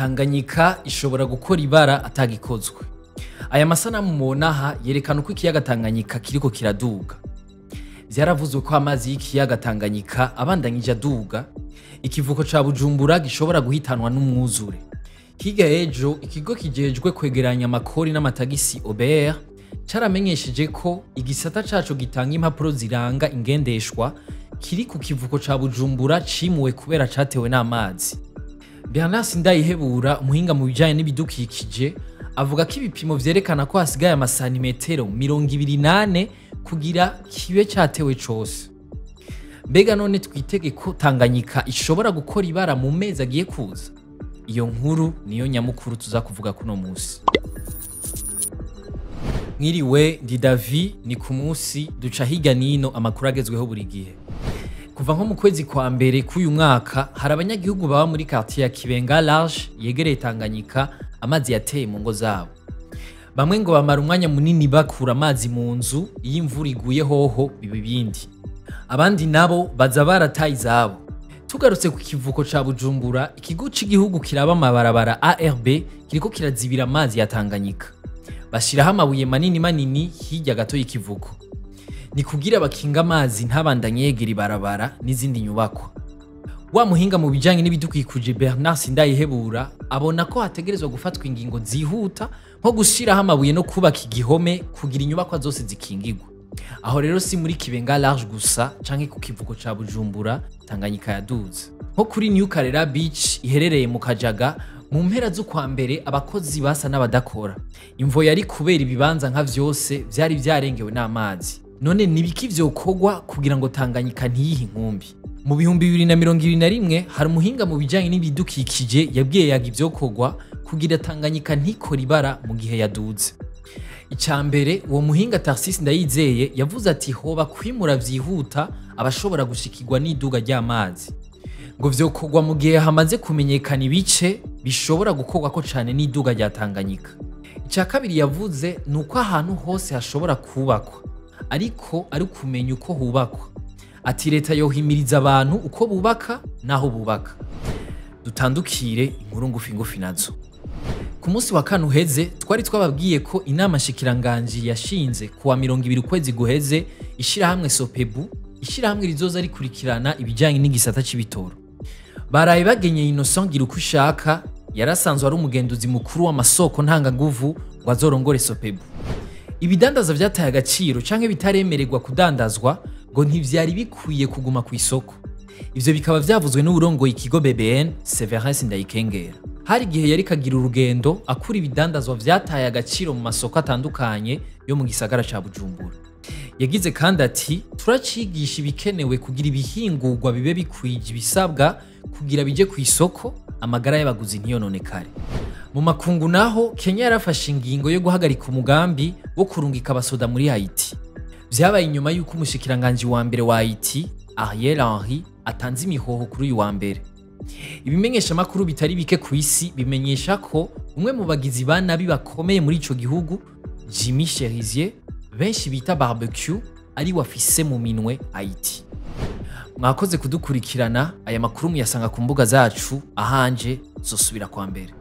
Tanganyika ishobora gukora ibara atagikozwe. Aya masanamu mubona aha yerekana uko ikiyaga Tanganyika kiriko kiraduga. Vyaravuzwe ko amazi y'ikiyaga Tanganyika abandanyije aduga, ikivuko ca Bujumbura gishobora guhitanwa n'umwuzure. Hirya y'ejo, ikigo kijejwe kwegeranya amakori n'amatagisi OBR caramenyesheje ko igisata caco gitanga impapuro ziranga ingendeshwa kiri ku kivuko ca Bujumbura cimuwe kubera catewe n'amazi. Bernard Sindayihebura, umuhinga mu bijanye n'ibidukikije, avuga ko ibipimo vyerekana ko hasigaye amasantimetero 24 kugira kibe catewe cose. Mbega none twitege ko Tanganyika ishobora gukora ibara mu mezi agiye kuza? Iyo nkuru niyo nyamukuru tuza kuvuga kuno musi. Mwiriwe, ndi Davi, ni ku munsi duca hirya nino amakuru agezweho buri gihe. Kuva nko mu kwezi kwa mbere k'uyu mwaka, hari abanyagihugu baba muri quartier ya Kibenga Large yegereye Tanganyika amazi yateye mu ngo zabo. Bamwe ngo bamara umwanya munini bakura amazi mu nzu, iyo imvura iguye hoho biba ibindi. Abandi nabo baza barataye izabo. Tugarutse ku kivuko ca Bujumbura, ikigo c'igihugu kiraba amabarabara ARB kiriko kirazibira amazi ya Tanganyika. Bashiraho amabuye manini manini hirya gato y'ikivuko. Ni kugira bakinga amazi ntabandanye yegera ibarabara n'izindi nyubakwa. Wa muhinga mu bijanye n'ibidukikije Bernard Sindayihebura abona ko hategerezwa gufatwa ingingo zihuta, nko gushiraho amabuye no kubaka igihome kugira inyubakwa zose zikingirwa. Aho rero si muri Kibenga Large gusa canke ku kivuko ca Bujumbura Tanganyika yaduze. Nko kuri New Karera Beach iherereye mu Kajaga, mu mpera z'ukwa mbere abakozi basa n'abadakora. Imvo yari kubera ibibanza nka vyose vyari vyarengewe n'amazi. None nibiki vyokorwa kugira ngo Tanganyika ntiyihe inkumbi? Mu 2021 hari umuhinga mu bijanye n'ibidukikije yabwiye Yaga ivyokorwa kugira Tanganyika ntikore ibara mu gihe yaduze. Ica mbere, uwo muhinga Tarsis Ndayizeye yavuze ati hoba kwimura vyihuta abashobora gushikirwa n'iduga ry'amazi. Ngo vyokorwa mu gihe hamaze kumenyekana ibice bishobora gukorwako cane n'iduga rya Tanganyika. Ica kabiri yavuze ni uko ahantu hose hashobora kubakwa, ariko ari kumenya uko hubakwa. Ati leta yohimiriza abantu uko bubaka n'aho bubaka. Dutandukire inkuru ngufi ngufi nazo. Ku munsi wa kane uheze twari twababwiye ko inama nshikiranganji yashinze kuwa 20 ukwezi guheze ishirahamwe Sopebu, ishirahamwe rizoza rikurikirana ibijanye n'igisata c'ibitoro. Baraye bagenye Innocent Girukushaka, yarasanzwe ari umugenduzi mukuru w'amasoko ntanganguvu, ngo azorongore Sopebu. Ibidandaza vyataye agaciro canke bitaremererwa kudandazwa ngo ntivyari bikwiye kuguma ku isoko. Ivyo bikaba vyavuzwe n'uwurongoye ikigo BBN, Severin Sindayikengera. Hari igihe yari kagira urugendo akura ibidandazwa vyataye agaciro mu masoko atandukanye yo mu gisagara ca Bujumbura. Yagize kandi ati turacigisha ibikenewe kugira ibihingurwa bibe bikwije ibisabwa kugira bije ku isoko, amagara y'abaguzi ntiyononekare. Mu makungu naho, Kenya yarafashe ingingo yo guhagarika umugambi wo kurungika abasoda muri Haiti. Vyabaye inyuma y'uko umushikiranganji wa mbere wa Haiti, Ariel Henry, atanze imihoho kuri uyu wa mbere. Ibimenyesha makuru bitari bike ku isi bimenyesha ko umwe mu bagizi ba nabi bakomeye muri ico gihugu, Jimmy Cherizier, benshi bita Barbecue, ari wafise mu minwe Haiti. Mwakoze kudukurikirana, aya makuru muyasanga ku mbuga zacu, ahanje zosubira kwa mbere.